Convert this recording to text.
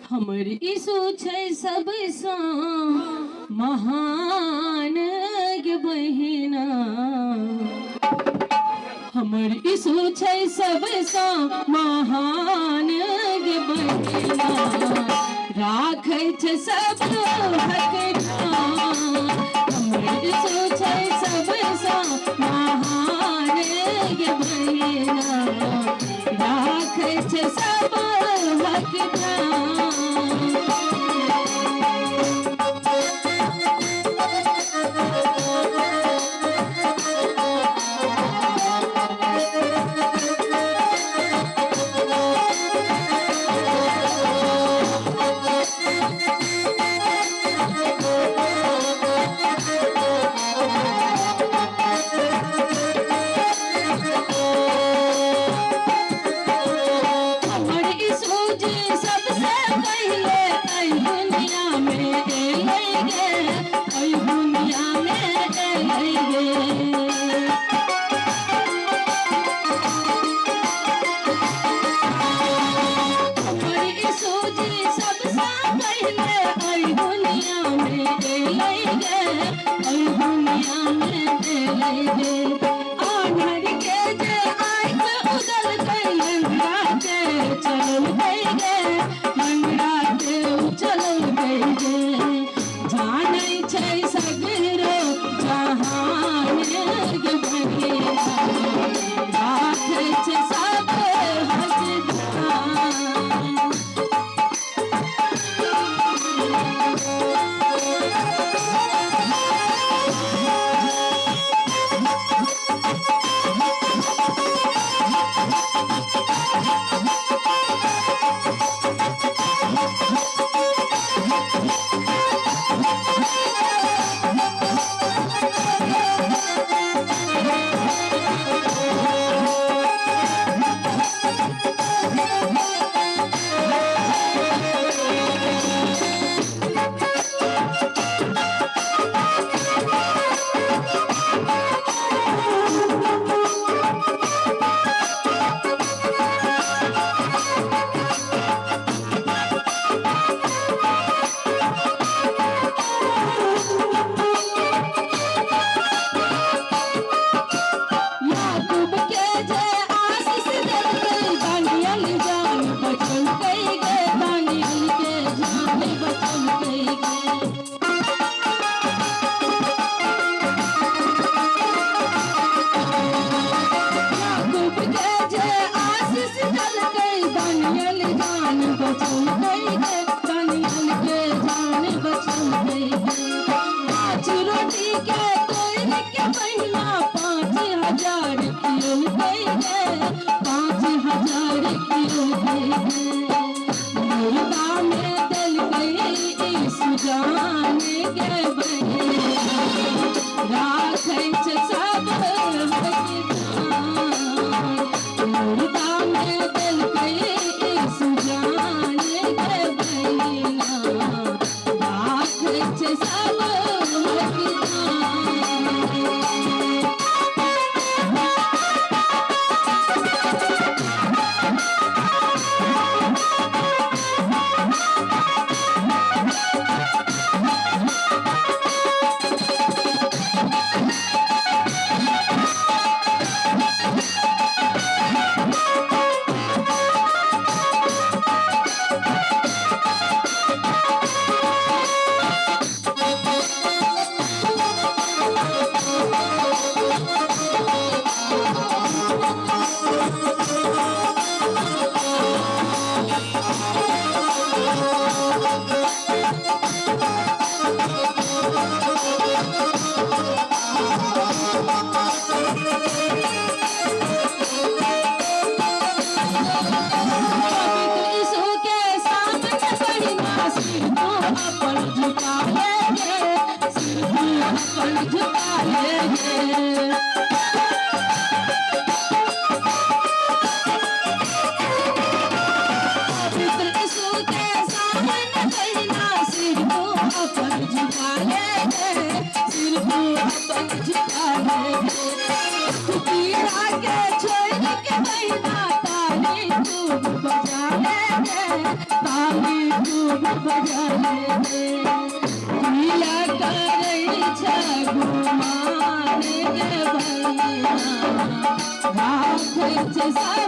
हमर यीशु छै सबसँ महान गे बहिना। हमर यीशु छै सबसँ महान गे बहिना, राखै छै सब हक ध्यान। हमर यीशु छै सबसँ महान गे बहिना, राखै छै सब हक ध्यान। हमर यीशु जी सबसे पहिले एहि दुनिया में एलै गे, एहि दुनिया में एलै गे। हमर यीशु जी सबसे पहिले एहि दुनिया में एलै गे, एहि दुनिया में एलै गे। आन्हर के जे आँखि उगलकै, लंगड़ा के चललकै गे, लंगड़ा के चललकै गे। जानै छै सगरो जहान गे बहिना, राखै छै सब हक ध्यान। याकूब के जे आशीष देलकै, दानियल जान बचौलकै गे, दानियल के जान बचौलकै गे। याकूब के जे आशीष देलकै, दानियल जान बचौलकै गे, दानियल के जान बचौलकै गे। 5 रोटी के तोड़ि के बहिना 5000 खियौलकै गे, 5000 खियौलकै गे। मुर्दा में देलकै यीशु जान गे बहिना, राखै छै सब हक ध्यान। मुर्दा में देलकै यीशु जान गे बहिना, राखै छै सब हक ध्यान। पवित्र यीशु के सामने बहिना सिर तू अपन झुका ले गे, सिर तू अपन झुका ले गे। पवित्र यीशु के सामने बहिना सिर तू अपन झुका ले गे, सिर तू अपन झुका ले गे। पीड़ा के छोड़ के बहिना ताली खूब बजा ले गे, ताली खूब बजा ले। किया करै छै गुमान गे बहिना, राखै छै।